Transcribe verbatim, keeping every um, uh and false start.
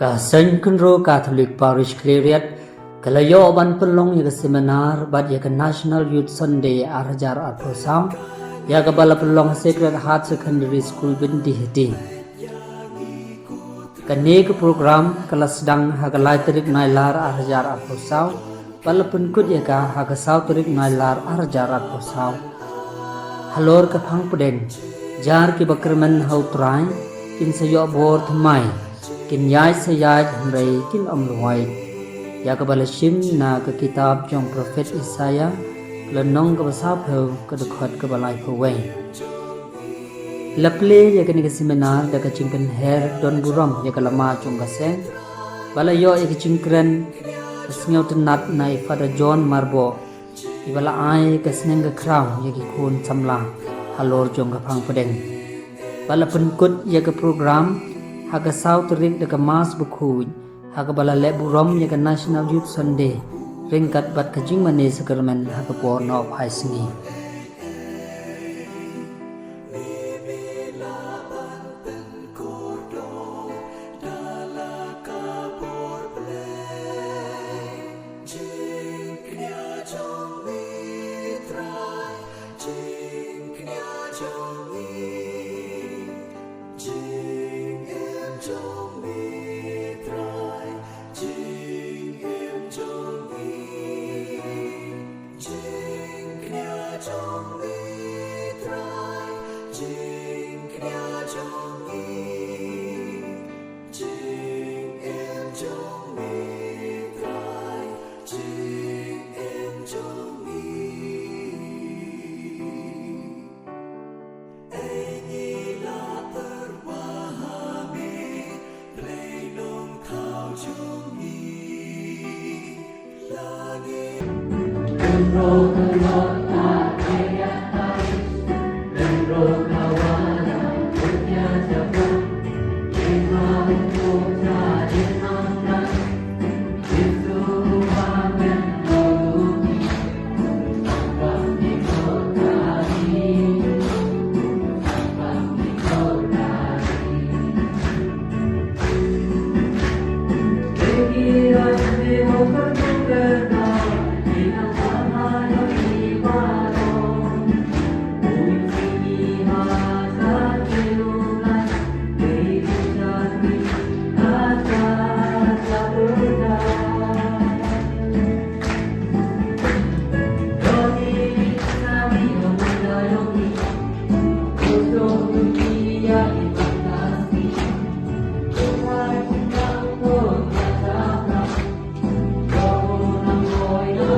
Ka Seng Kynroh Catholic Parish Khliehriat ka la ïoh ban pynlong ïa ka seminar bad ïa ka National Youth Sunday ar hajar arphew saw, ïa kaba la pynlong ha Sacred Heart Secondary School, Byndihati. Kane ka program ka la sdang ha ka lai tarik Nailar ar hajar arphew saw, bad la pynkut ïa ka ha ka saw tarik Nailar ar hajar arphew saw. Halor ka phang pdeng, jar kiba kyrmen ha U Trai kin sa ïoh bor thymmai, kin ïaid sa ïaid hynrei kin ym luwai. Ïa kaba la shim na ka kitab jong Prophet Isaiah, lynnong kaba sawphew, ka dkhot kaba laiphew wei. La plie ïa kane ka seminar da ka jingpynher don burom ïa ka lama jong ka seng, ba la ïoh ïa ka jingkren ka sngewtynnat na i Father John Marboh, iba la ai ka sneng ka khraw ïa ki khun samla halor jong ka phang pdeng. Ba la pynkut ïa ka program ha ka saw tarik da ka Mass bakhuid, ha kaba la leh burom ïa ka National Youth Sunday ryngkat bad ka jingmane sakramen ha ka por nohphai sngi.